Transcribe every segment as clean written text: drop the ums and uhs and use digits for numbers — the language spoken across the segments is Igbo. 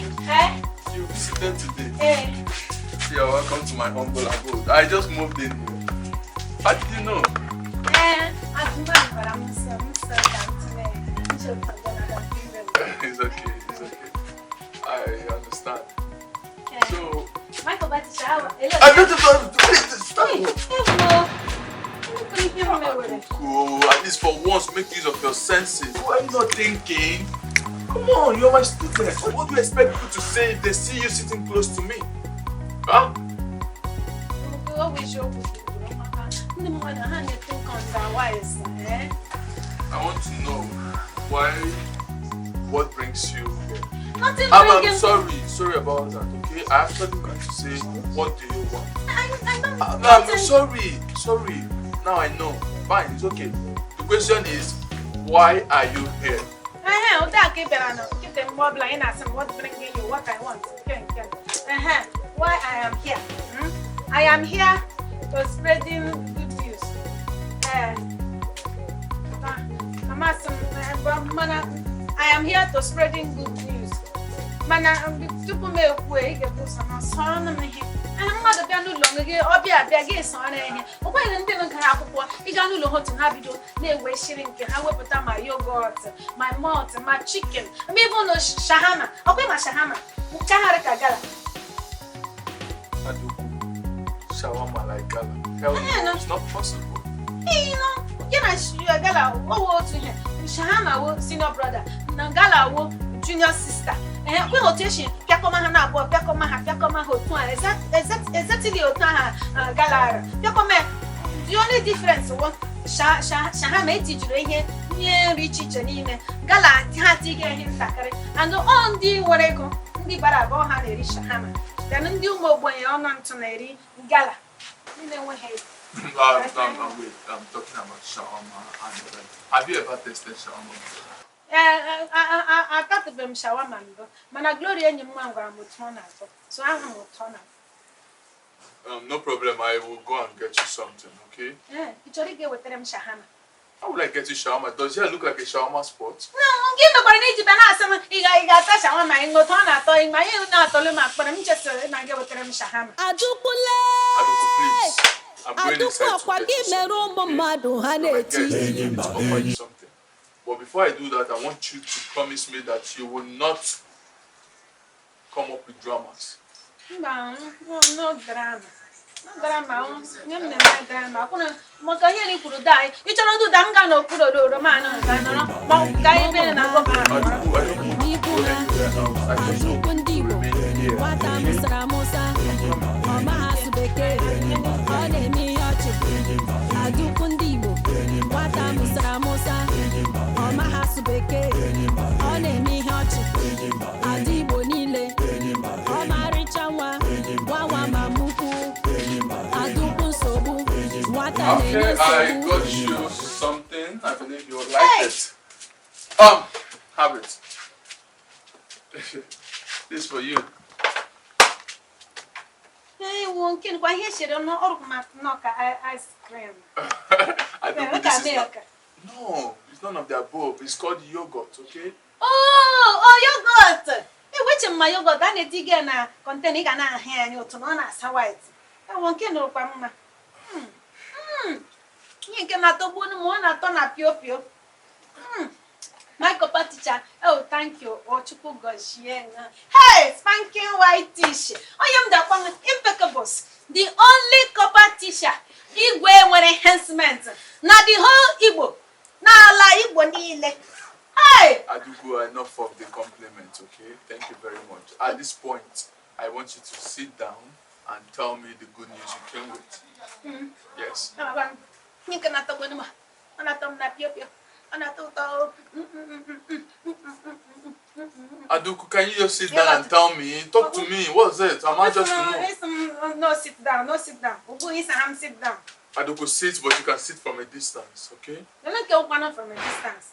Eh? You visited today. Eh. You're welcome to my humble abode. I just moved in here. How did you know? Eh, atụmatụ gwara m sị m sị ka m tinye nchepụta na ka m tinye. It's okay. It's okay. I understand. So, Michael Baticha, awa, ele. I don't know. Stop. Ewo. Nnukwu ihe m mewere. Cool. At least for once, make use of your senses. Why are you not thinking? Come on, you're my student. What do you expect people to say if they see you sitting close to me? Huh? Nnukwu ọ bụ eziokwu kwuru maka ndị mmadụ ha na-think on their wise, eh? I want to know why. What brings you here? Nothing I'm bringing. sorry, sorry about that. Okay, I actually meant to say, what do you want? I don't No, I'm nothing. Sorry, sorry. Now I know. Fine, it's okay. The question is, why are you here? Ehe, ụdị a ka ị bịara na nkịtị mgbe ọbụla ị na-asị m what bringing you, what I want, nke nke. Ehe, why I am here? Hmm? I am here to spreading good news. Eh, amasị m eh, mana I am here to spreading good news. Mana tupu m ekwu, ị ga-ebu ụzọ na sọrọ m ihe. Ee, mmadụ bịa n'ụlọ gị, ọbịa abịa gị sọrọ ihe. O kweghị ndị gara akwụkwọ ịga n'ụlọ ha otu ha bido na-ewe shiri nke ha wepụta, ma yogurt, ma malt, ma chicken, ma even no shawarma. Ọkwa ma shawarma nke ha dị ka gala. Aduku, shawarma like gala. Hell Eh, no, no. it's not possible. Ee, no, ya na gala owo otu ihe. Shawarma wo senior brother na gala wo junior sister. Ee, kwe otu esi pịakọma ha na abụọ, pịakọma ha, pịakọma ha otu a, exactly otu aha gala ara pịakọma ya. The only difference wo shawarma etijuru ihe ihe nri iche iche n'ime gala, ha tiga ihe ntakịrị, and ọ ndị nwere ego, ndị bara abụọ ha na-eri shawarma, then ndị ụmụ ogbenye ọnụ ntụ na-eri gala, ndị na-enweghị ego. No, wait, I'm talking about shawarma. And have you ever tasted shawarma? Ee, atatụbeghị m shawarma mbụ, mana Gloria enyi m nwa gwara m otu ọ na-atọ, so ahụ m otu ọ na-atọ. No problem. I will go and get you something, okay? Ee, ị chọrọ ị ga-ewetara m shawarma? How will I get you shawarma? Does here look like a shawarma spot? Na gị mekwara na iji bịa na-asị m ị ga-ata shawarma, ị otu ọ na-atọ, ị ma ihe na-atọlụ m akpọrọ m chesịrị na gị wetara m shawarma. Adukwule. Aduku, please. I'm going Adukwu inside to ọkwa get gị you mere something, ụmụ okay? mmadụ ha You're my na-eti. guest. I need to offer you something. But before I do that, I want you to promise me that you will not come up with dramas. Mba, no, no drama, no drama. Nye m na-eme drama akwụna maka ihe na ikwuru daa. Ị chọrọ duda m gaa n'okpuru oroma anụ ga nọrọ ma ọ ga ebe na gọvanọ. Aduku, I don't want to go anywhere else. I just Adukwu want ndị to Igbo remain here. nwata mụsara amụsa, ọ maghị asụ bekee, ọ na-eme ihe ọchị. Adukwu ndị Igbo nwata mụsara amụsa, ọ maghị asụ bekee, ọ na-eme ihe ọchị. Ada Igbo niile, ọmarịcha nwa nwa nwa ma mukwu. Adukwu nsogbu nwata na-enye Okay, I nsogbu. Got you something. I believe you will like it. Have it. This for you. Ewo, nke nkwa ihe chere ọrụ ma nnọọ ka ice cream. I think Look this at is milk. not, no, it's none of the above. It's called yogurt, okay? Oh, yogurt. Eweche m ma yogurt a na-eti gị na container, ị ga na-ahụ ya anya otu na ọ na-asa white. Ewo, nke nụrụkwa mma. Ihe nke na-atọgbu m, ọ na-atọ na pio pio. My corper teacher, oh, thank you. Oh, Chukwu gọzie nga. Hey, spanking whitish. Onye m dakwa impeccables. The only corper teacher igwe nwere enhancement na the whole Igbo. N'ala Igbo niile. Hey! Aduku, enough of the compliment, okay? Thank you very much. At this point, I want you to sit down and tell me the good news you came with. Yes. Ihe nke na-atọgbu m, ọ na-atọ m na pio pio. Ọ na-atọ ụtọ. Aduku, can you just sit down and tell me? Talk to me. What's it? I'm anxious to know. Isi m, no sit down, no sit down. Ugbu isi ha m sit down. Aduku, sit, but you can sit from a distance, okay? Ele nke ụkwanụ from a distance.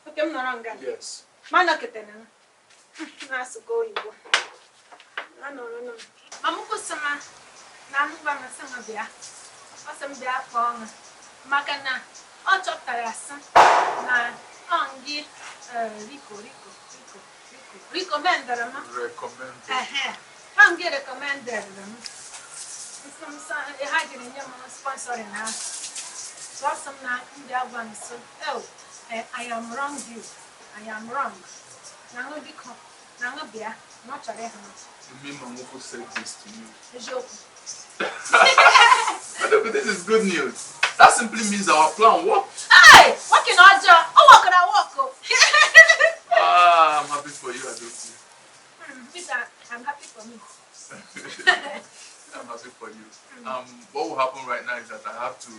Oke m nọrọ nga. Yes. Ma nọketere m na-asụkọ oyibo. Anọrọ m. Ma m kwụsị ma na m gwa m sị m bịa. Ọ sị m bịa kpọọ m. Maka na ọ chọpụtara sị na ọ ngị, eh, Riko Riko Riko Riko. Recommendere m. Recommended. Ehe. Ha m gị recommended m. Ha jiri nye m sponsoring ahụ. Sọsọ m na ndị agwa m so, oh, I am wrong you. I am wrong. Na ṅụ biko, na ṅụ bịa, na ọ chọrọ ịhụ m. You mean Mamuku said this to you? Eziokwu. But this is good news. That simply means our plan worked. Hey! Nwoke na ọjọọ, ọ wọkara wọkụ. Ah, I'm happy for you, Adoku. Peter, I'm happy for me. I'm happy for you. What will happen right now is that I have to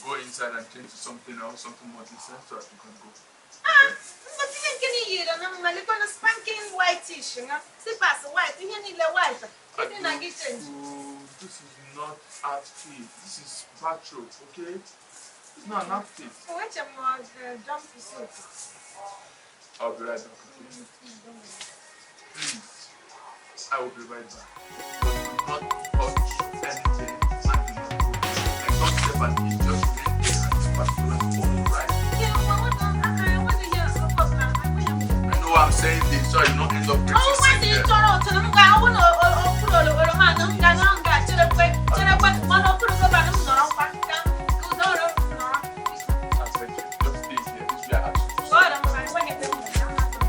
go inside and change to something else, something more decent, so that we can go. Ah, ngozi ihe nke na iyiri na mma lekwa na spanking whitish na slippers white, ihe niile white. Gịnị na gị change? Adoku, this is not outfit. This is bathrobe, okay? It's not an outfit. Eche m jump suit. I'll be right back, okay? Please, I will be right back. But do not touch anything and do not go. Like, don't step an inch, just remain there at this particular spot, right? I know I'm saying this so I do not end up Ọnwụ practicing dị there. chọrọ otu na m ga-awụ na okpuru oroma na m ga nọrọ nga cherekwe cherekwe mana okpuru gọva na m nọrọ kwa ka ụdọ ọrụ m nọrọ. I beg you, just stay here. This is where I ask you to stay. Ọrụ m ma enweghị ebe m nọ, ya mma m.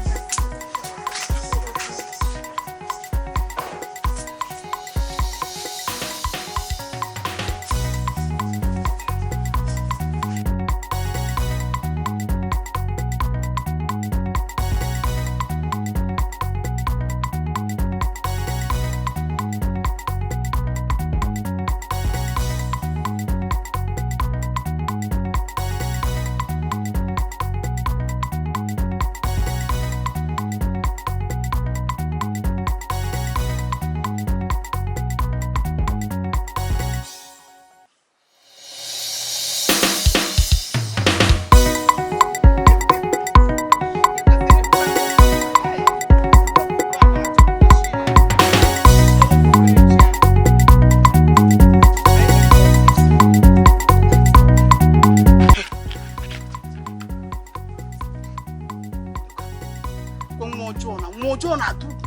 Nwa ọjọọ na nwa ọjọọ na-atụ ugwu.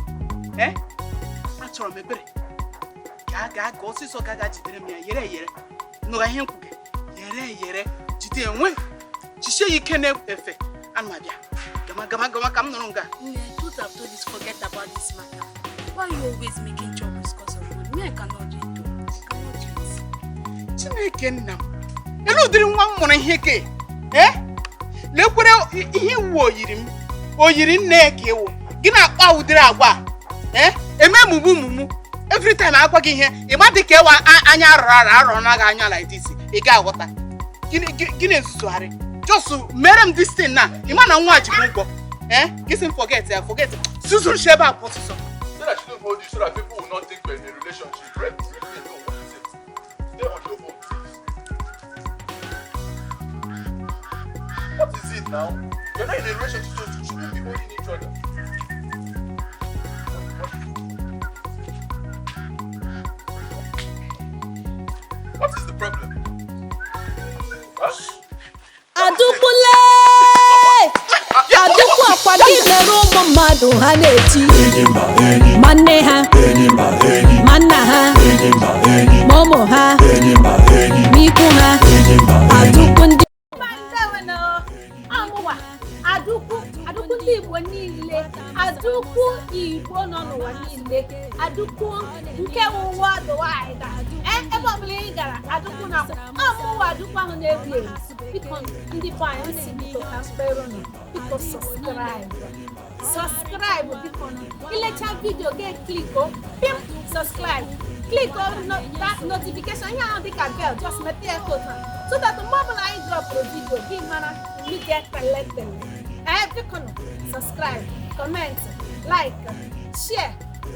Ee, achọrọ m ebere gaa gaa ka ọsịsọ ga ga jidere m ya yere eyere nụra ihe nkwuge yere eyere jide enwe jisie ya ike na-efe anụ abịa gama gama gama ka m nụrụ nga. Nne, truth have told is forget about this matter. Why you always making troubles because of money? Me, I cannot do it though. I cannot do it. Chineke nna m, elu ụdịrị nwa m mụrụ ihe ke ee lekwere ihe iwu oyiri m oyiri nne ya ka ịwụ gị na-akpa ụdịrị agwa a ee eme mumu mumu every time agwa gị ihe ịma dị ka ewa anya arọrọ arọ arọ naghị anya like this ị ga-aghọta gị na-ezuzugharị just mere m this thing na ịma na nwa ji m ụgwọ ee gị sị m forget ya forget zuzuru si ebe a pụ ọsịsọ. So that she don't hold you, so that people will not think we're in a relationship. Right? Leave me alone. What is it? Stay on your own, please. What is it now? You're not in a relationship, so you shouldn't be holding each other. What is the problem? Huh? Adukwule! Adukwu ọkwa gị mere ụmụ mmadụ ha na-eti ma nne ha ma nna ha ma ụmụ ha ma ikwu ha Adukwu ndị Amụwa Adukwu, Adukwu ndị Igbo niile, Adukwu Igbo nọ n'ụwa niile, Adukwu nke ụwa worldwide. Ebe ọbụla ị gara, Adukwu na amụwa Adukwu ahụ na-ewu ewu. Biko ndị be anyị si biko ka mkpere unu, biko subscribe. Subscribe biko nụ. Ilecha video gị click o, pim subscribe. Click on that notification ihe ahụ dịka bell, just mepee ya otu a. So that mgbe ọbụla anyị dropụrụ video gị mara immediately. Ee, biko nụ, subscribe, comment, like, share.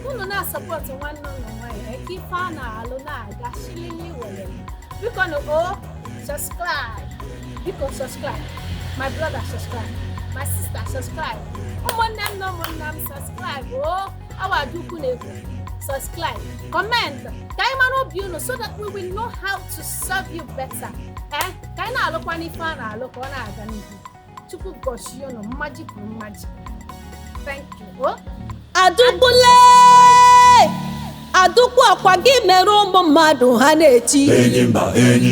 Unu na-asọpọtụ nwanne unu nwaanyị ka ife a na-alụ na-aga shilili welele. Biko nụ o subscribe. Biko subscribe. My brother subscribe. My sister subscribe. Ụmụnne m na ụmụnna m subscribe o. Awa Adukwu na-ekwu. Subscribe, comment, ka anyị mara obi unu so that we will know how to serve you better. Ka anyị na-alụkwa n'ife a na-alụ ka ọ na-aga n'ihu. Chukwu gọzie unu mmaji kwuru mmaji. Thank you. Oh. Adụkwule, Adụkwu, ọkwa gị mere ụmụ mmadụ ha na-eti. Enyi mba enyi.